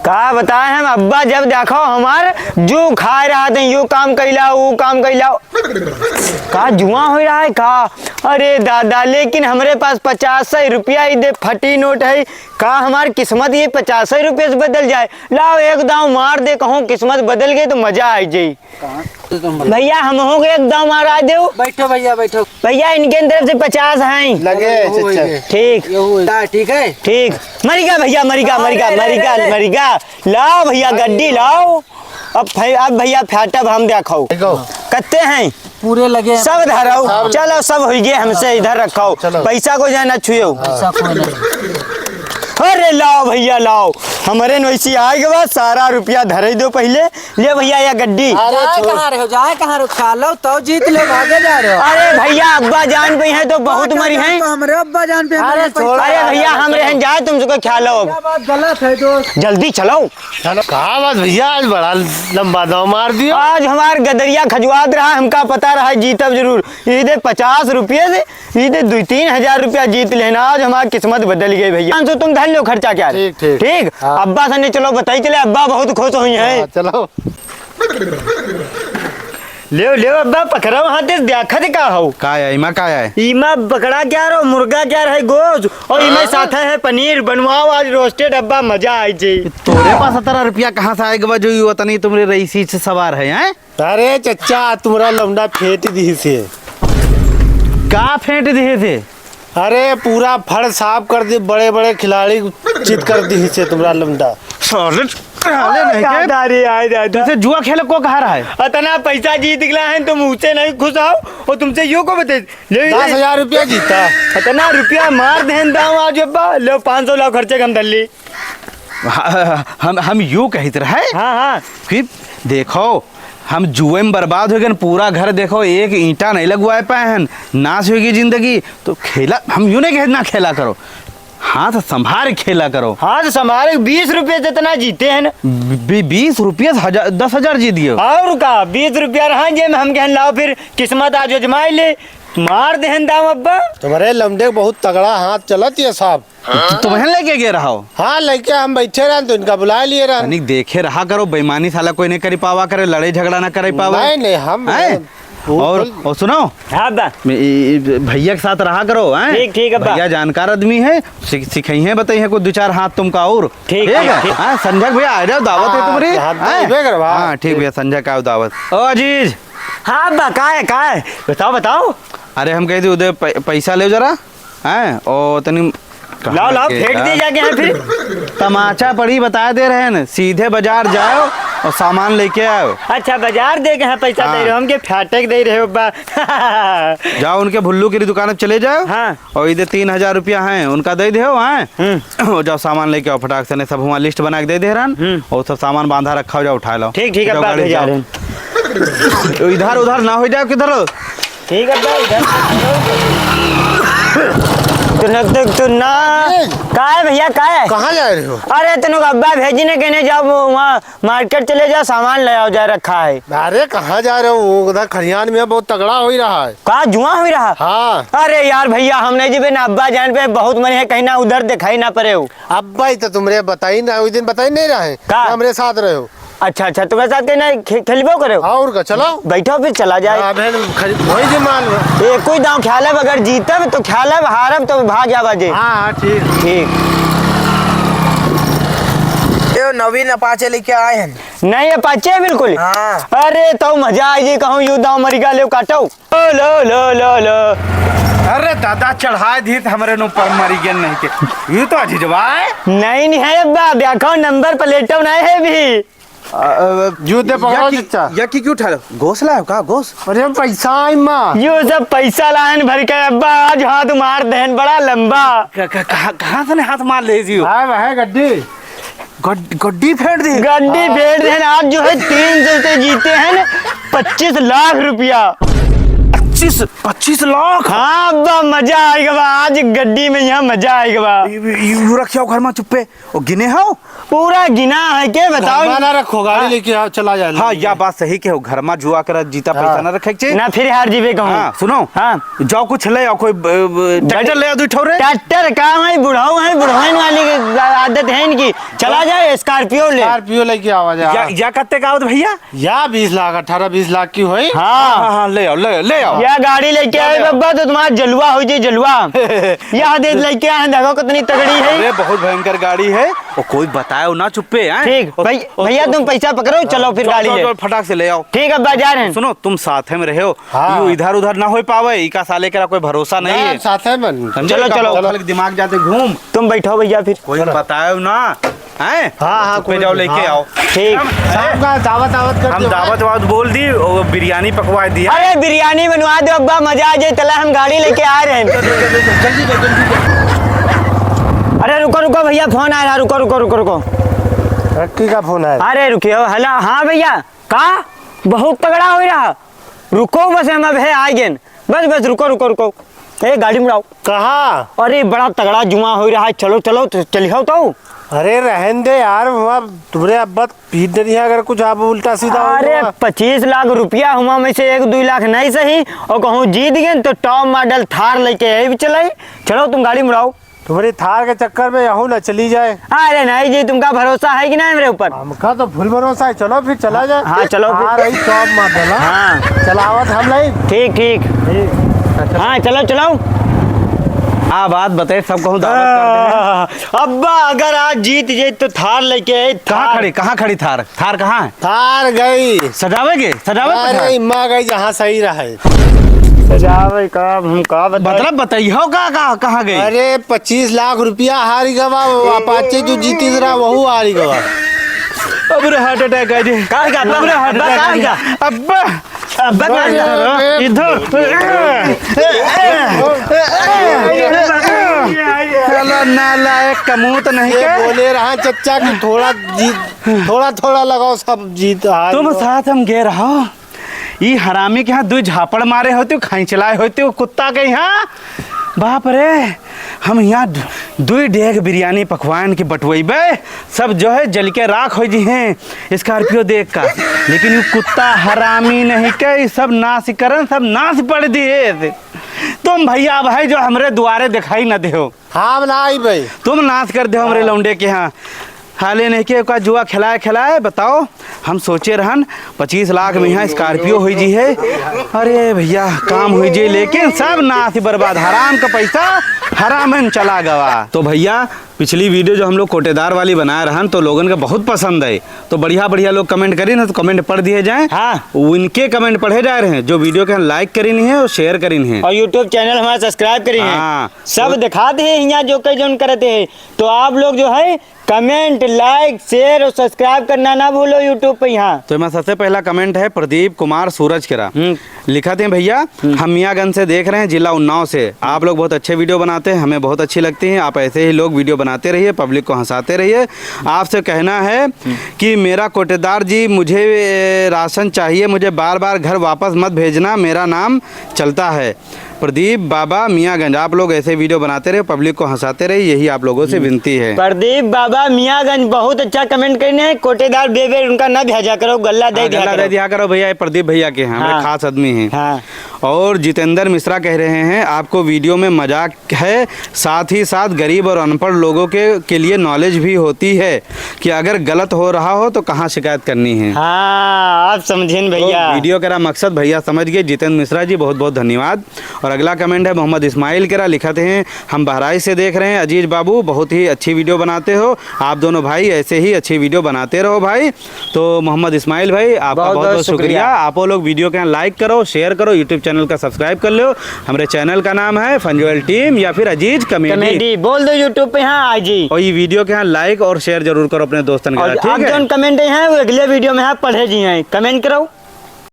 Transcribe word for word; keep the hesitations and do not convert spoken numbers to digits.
का बताए हम अब्बा, जब देखो हमार जू खाए रहत हैं, यो काम कइला, वो काम कइला। का जुआ होइ रहा है का? अरे दादा, लेकिन हमरे पास पचास रुपया ही दे फटी नोट है। का हमार किस्मत ये पचास रुपये से बदल जाए? लाओ एक दाव मार दे, कहूँ किस्मत बदल गई तो मजा आ जाई। भैया, हमहू के एक दाव मारा देउ। बैठो भैया, बैठो। भैया, इनके तरफ से पचास हैं। लगे, ये हुई चाचा। है। ठीक। ये हुई। हाँ, ठीक है। ठीक। मरिगा भैया, मरिगा, अरे, मरिगा, अरे, मरिगा, अरे, अरे। मरिगा। लाओ भैया, अरे, गड्डी अरे। लाओ। अब भै-, अब भैया, फाटब हम देखाओ। देखो। कत्ते हैं? पूरे लगे हैं। सब धराओ। सब। चलो, सब हुई गए हमसे, इधर रखाओ। चलो। पैसा को जाना छुएओ। पैसा कोई नहीं। अरे लाओ भैया, लाओ। हमरे नोइसी आए के बाद सारा रुपया धरे दो पहिले। ले भैया, या गड्डी। अरे जाए छोड़। कहाँ रहे हो, जाए कहाँ रहे हो? खा लो तो जीत ले, भागे जा रहे हो। अरे भैया, अब्बा जान पे हैं तो बहुत अब्बा मरी जान हैं। तो हमरे अब्बा जान पे हैं, अरे हमरे छोड़। पैसा अरे भैया, हम रहन जाए, तुम सबको ख्याल हो। क्या बात गलत है दोस्त? जल्दी चलो। चलो, का बात भैया, आज बड़ा लंबा दाव मार दियो। आज हमार गदरिया खजुआत रहा, हमका पता रहा जीतब जरूर। ये दे पचास रुपये दे, ये दे दुई तीन हजार रुपया जीत लेना। आज हमार किस्मत बदल गई भैया। पाँच सौ तुम धर लो खर्चा क्या रे? ठीक, ठीक। ठीक? हाँ। अब्बा सने चलो बताई चले, अब्बा बहुत खुश हुई हैं। हाँ, चलो। लेव, लेव अब्बा, पकड़ो हाथे से, देखत का हो? का है, इमा का है? इमा बकरा क्या रहो, मुर्गा क्या रहे, गोश्त, और इमा हाँ। साथ है पनीर, बनवाओ आज रोस्टेड अब्बा, मजा आई जी। तोरे पास सत्रह रुपया कहाँ से आएगा जो ये वतनी तुमरे रईसी से सवार है, हैं? अरे चच्चा, तुम्हरा लौंडा फेंट दिहिसे। का फेंट दिहिसे? अरे पूरा फड़ साफ कर दी, बड़े बड़े खिलाड़ी चित कर दिहिसे तुम्हरा लौंडा। साले, साले नहीं के? दादा रे, आय दादा। तुमसे जुआ खेले को कहा रहा है? अतना पैसा जीत गया है, तुम उससे नहीं खुश हो और तुमसे यो को बते-, ले, ले। दस हजार रुपया जीता। अतना रुपया मार देन दाव आज अब्बा, लो पाँच सौ लाओ खर्चे कम दल्ली। हाँ, हम, हम यूँ कहित रहे हाँ, हाँ। कि देखो, हम जुए में बर्बाद होइ गए, पूरा घर देखो, एक ईंटा नहीं लगवाए पाए हैं, नाश होइ गई जिंदगी। तो खेला, हम यूँ नहीं कहे ना खेला करो, हाथ संभार खेला करो। हाथ संभार, बीस रुपये जितना जीते हैं ना। बी-, बीस रुपये से हजार, दस हजार जीत गए। और का, बीस रुपया रहा जेब में, हम कहन लाओ फिर किस्मत आज आजमाई ले, मार देहन दाव अब्बा। तुम्हरे लौंडे बहुत तगड़ा हाथ चलत ये साहब। तु-, तुम्हें लेके गए रहो? हाँ, लेके हम बैठे रहन तो इनका बुला लिए रहन। तनिक देखे रहा करो, बेईमानी साला कोई नहीं करी पावा करे, लड़ाई झगड़ा ना करे पावे। नहीं, नहीं, हम हैं? वो और, बोल और सुनो, हाँ, अब्बा। मैं, ई, ई, भैया के साथ रहा करो, हैं? ठीक, ठीक, अब्बा। भैया जानकार आदमी है, सिख-, सिखाई हैं, बताई हैं कुछ दो चार हाथ तुमका और। ठीक, ठीक है? ठीक। हाँ, संजय भैया आ जाओ, दावत है हाँ, तुम्हारी, हाँ, तो हैं? इबे करवा। हाँ, ठीक भैया, संजय का दावत। ओ अजीज। हाँ, अब्बा, का है, का है? बताओ, बताओ। अरे, हम कहे थे उधर पै-, पैसा ले जरा। हैं? ओ, तनी लाओ, लाओ, फेंक दे जाके यहाँ फिर। तमाचा पड़ी, बता दे रहे हैं, सीधे बाजार जाओ और सामान लेके आओ। अच्छा, बाजार दे के यहाँ पैसा दे रहे हो, हाँ। हमके फाटक दे रहे हो, बा। जाओ, उनके भुल्लू की दुकान पे चले जाओ। हाँ। और इधर तीन हजार रुपया हैं, उनका दे दे हो, हैं? हम्म। और जाओ, सामान लेके आओ फटाक से, नहीं सब हुआ लिस्ट बना के दे दे रहन। हम्म। और सब सामान बांधा रखा हो, जाओ, उठा लो। ठीक, ठीक है, जाओ, बात गाड़ी है, जा जाओ। रहे हैं। इधर उधर ना हो जाओ, किधर हो? ठीक है भाई, इधर। तू ना, तू, तू ना। ए! का है भैया, का है? कहाँ जा रहे हो? अरे, तनु अब्बा भेजी ने कहने जाओ, वो वहाँ मार्केट चले जाओ, सामान ले आओ, जा रखा है। अरे, कहाँ जा रहे हो? वो उधर खरियान में बहुत तगड़ा हो ही रहा है। का जुआ हो ही रहा? हाँ। अरे यार भैया, हम नहीं जीबे ना, अब्बा जान पे बहुत मरी है, कहीं ना उधर दिखाई ना पड़े हो। अब्बा ही तो तुमरे बताई ना, उस दिन बताई नहीं रहे का? कि हमरे साथ रहे हो। अच्छा, अच्छा, तुम्हारे साथ कहीं ना खे-, खेलबो करे हो? हाँ, और का, चलो। बैठो, फिर चला जाए। हाँ, बहन, खरी-, वही जे माल बा। ए, कोई दांव खेलब, अगर जीतब तो खेलब, हारब तो भाग जावा जे। हाँ, हाँ, ठीक। ठीक। ये नवीन अपाचे लेके आए हैं। नहीं, अपाचे है बिल्कुल। हाँ। अरे, तो मजा आई जी, कहूँ यू दांव मरिगा ले काटो। ओ, लो, लो, लो, लो। अरे दादा, चढ़ाए दी तो हमरे नु पर मरिगन नहीं के। यू तो अजीजवा है। नहीं, नहीं है अब्बा, देखो नंबर प्लेटो नहीं है भी। अ, अ, जूते पकड़ो, या की, चच्चा। या की क्यों उठा लो? गोस लायो का, गोस? अरे पैसा आई माँ। यो सब पैसा लायन भर के अब्बा, आज हाथ मार देहन बड़ा लंबा। क-, क-, कहाँ, कहाँ से ने हाथ मार ले जियो? आए वह गड्डी। गड-, गड्डी फेंट दी। गड्डी फेंट देहन, आज जो है तीन सौ से जीते हैं ना पच्चीस लाख रुपया। पच्चीस, पच्चीस लाख? हाँ अब्बा, मजा आएगा बा, आज गड्डी में यहाँ मजा आएगा बा। यू, यू, यू रखियो घर में चुप्पे। ओ, गिने हो? पूरा गिना है के बताओ। घर में ना रखो, गाड़ी हाँ। लेके आओ, चला जाए। हाँ, या बात सही के हो, घर में जुआ कर जीता हाँ। पैसा ना रखे के चाहिए। ना फिर हार जीवे कहूँ। हाँ, सुनो। हाँ। जाओ कुछ ले आओ, कोई, ब-, ब-, ट्रैक्टर ले आओ, दो ठो रे। ट्रैक्टर का है, बुढ़ाऊ है, बुढ़ाइन वाली के, आ, देते हैं इनकी। चला जाए, Scorpio ले। Scorpio लेके आवा जा। या, या कत्ते का आवत भैया? या बीस लाख, अठारह बीस लाख की होई। हाँ। हाँ, हाँ, ले आओ, ले, ले आओ। या गाड़ी लेके आए बब्बा, तो तुम्हारा जलवा हो जाए, जलवा। या दे लेके आए, देखो कितनी तगड़ी है। अरे, बहुत भयंकर गाड़ी है। वो कोई बताए ना, चुप्पे, हैं? ठीक, और, भाई, और, भैया, तुम पैसा पकड़ो, चलो फिर गाड़ी ले। चलो, फटाक से ले आओ। ठीक है, बाजार है। सुनो, तुम साथ में रहो, हाँ। यू इधर उधर ना हो पावे, इका साले का कोई भरोसा नहीं ना, है। साथ में। समझे? चलो, चलो। खाली दिमाग जाते घूम। तुम बैठो भैया फिर। कोई चलो। बताओ ना, हैं? हाँ, हाँ, चुप्पे कोई जाओ, नहीं, लेके हाँ। आओ। ठीक। हम, शाम का दावत, दावत कर हम दो। दावत वावत बोल दी, वो बिरयानी पकवा दिया। अरे, बिरयानी बनवा दो अब्बा, मजा आ जाए, तला हम गाड़ी लेके आ रहे हैं। जल्दी दो, जल्दी दो। अरे, रुको, रुको भैया, फोन आ रहा, रुको, रुको, रुको, रुको। रक्की का फोन आया। अरे, रुकियो, हेलो, हाँ भैया, का? बहुत तगड़ा हो रहा। रुको बस, हम अबहे आइ गेन। बस, बस, रुको, रुको, रुको। ए, गाड़ी मुड़ाओ। कहाँ? अरे, बड़ा तगड़ा जुआ होइ रहा है। चलो, चलो, तो चलिहो तो। अरे, रहन दे यार, हुआ तुमरे अब्बा पीट डरिया अगर कुछ आप उल्टा सीधा हो अरे, गया। पच्चीस लाख रुपया हुआ में से एक दुइ लाख नहीं सही, और कहूँ जीत गेन तो top model Thar लेके यही भी चलाई। चलो, तुम गाड़ी मुड़ाओ। तुम्हारी Thar के चक्कर में यहू न चली जाए। अरे नहीं जी, तुमका भरोसा है कि नहीं मेरे ऊपर? हमका तो full भरोसा है, चलो फिर चला जाए। हाँ, चलो फिर। Thar है, top model, हाँ। हाँ। चलावत हम नहीं। ठीक, ठीक। ठीक। हाँ, चलो, चलो। आ बात बताए, सब कहूँ दावत कर दे। अब्बा, अगर आज जीत जाए तो Thar लेके आए, कहाँ Thar। खड़ी, कहाँ खड़ी Thar? Thar कहाँ है? Thar गई। सजावे के? सजावे के अरे, Thar? इम्मा गई जहाँ सही रहे। सजावे का, हम का बताई? मतलब, बताइहो का, का, कहाँ गई? अरे, पच्चीस लाख रुपया हारी गवा, वो Apache जो जीती रहा, वहू हारी गवा। अब रे heart attack आ जाए। का, का, अब रे heart attack का, आ जाए। का? अब्बा, अब्बा, का? इधर। साला नालायक कमूत नहीं ये के। बोले रहा चच्चा कि थोड़ा जीत, थोड़ा, थोड़ा लगाओ, सब जीत हार तुम गवा। साथ हम गे रहो। ई हरामी के यहाँ दुइ झापड़ मारे होते, खैंचलाए होते, वो कुत्ता के यहाँ। बाप रे, हम यहाँ दु-, दुइ डेग बिरयानी पकवान के बटवैबे, सब जो है जल के राख होइ जी हैं Scorpio देख का। लेकिन ये कुत्ता हरामी नहीं के, ई सब नाश करन, सब नाश पड़ दिए। तुम भैया भाई जो हमरे दुआरे दिखाई न देहो। हाँ, हम ना आई भाई। तुम नाश कर देहो हमरे हाँ। लौंडे के यहाँ। हाले नहीं के का जुआ खिलाए खिलाए, बताओ। हम सोचे रहन पच्चीस लाख में यहाँ Scorpio होइ जी है। अरे भैया, काम होइ जी, लेकिन सब नाश बर्बाद, हराम का पैसा हराम में चला गवा। तो भैया, पिछली video जो हम लोग कोटेदार वाली बनाए रहन, तो लोगन का बहुत पसंद है। तो बढ़िया बढ़िया लोग comment करी ना, तो comment पढ़ दिए जाए। हाँ। उनके comment पढ़े जा रहे हैं, जो video के like करी नहीं है और share करी नहीं है। और YouTube channel हमारा subscribe करी है। हाँ। सब तो दिखाते हैं यहाँ जो कई जौन करते हैं। तो आप लोग जो है comment, like, share और subscribe करना ना भूलो YouTube पे यहाँ। तो एमा सबसे पहला comment है प्रदीप कुमार सूरज केरा। हम्म। लिखत हैं, "भैया, हम्म। हम मियाँगंज से देख रहे हैं, जिला उन्नाव से। आप लोग बहुत अच्छे video बनाते हैं, हमें बहुत अच्छी लगती हैं। आप ऐसे ही लोग video बनाते रहिए, public को हँसाते रहिए। आपसे कहना है हम्म। कि मेरा कोटेदार जी, मुझे, ए, राशन चाहिए, मुझे बार-बार घर वापस मत भेजना, मेरा नाम चलता है।" प्रदीप बाबा मियाँगंज, आप लोग ऐसे video बनाते रहे, public को हँसाते रहे, यही आप लोगों से हम्म। विनती है। प्रदीप बाबा मियाँगंज बहुत अच्छा comment करने हैं, कोटेदार बेबे उनका ना भेजा करो, गल्ला दे हाँ, दिया गल्ला करो। दे दिया करो भैया, ये प्रदीप भैया के हैं, हमारे हाँ। खास आदमी हैं। हाँ। और जितेंद्र मिश्रा कह रहे हैं, आपको video में मजाक है, साथ ही साथ गरीब और अनपढ़ लोगों के, के लिए knowledge भी होती है कि अगर गलत हो रहा हो तो कहाँ शिकायत करनी है। हाँ, आप समझेन तो भैया। Video केरा मकसद भैया समझ गए। जितेंद्र मिश्रा जी, बहुत बहुत धन्यवाद। और अगला comment है मोहम्मद इस्माइल केरा, लिखत हैं, "हम बहराइच से देख रहे हैं अजीज बाबू, बहुत ही अच्छी video बनाते हो आप दोनों भाई, ऐसे ही अच्छी video बनाते रहो भाई।" तो मोहम्मद इस्माइल भाई, आपका बहुत बहुत बहुत बहुत शुक्रिया। शुक्रिया। आपो लोग video के यहाँ like करो, share करो, YouTube channel का subscribe कर लो। हमरे channel का नाम है Fun Jewel Team या फिर अजीज Comedy। Comedy बोल दो YouTube पे, हाँ, IG। और ये video के यहाँ like और share जरूर करो अपने दोस्तन के और साथ, ठीक आप है? जौन comment है, वो अगले video में आप पढ़े जी हैं, comment करो।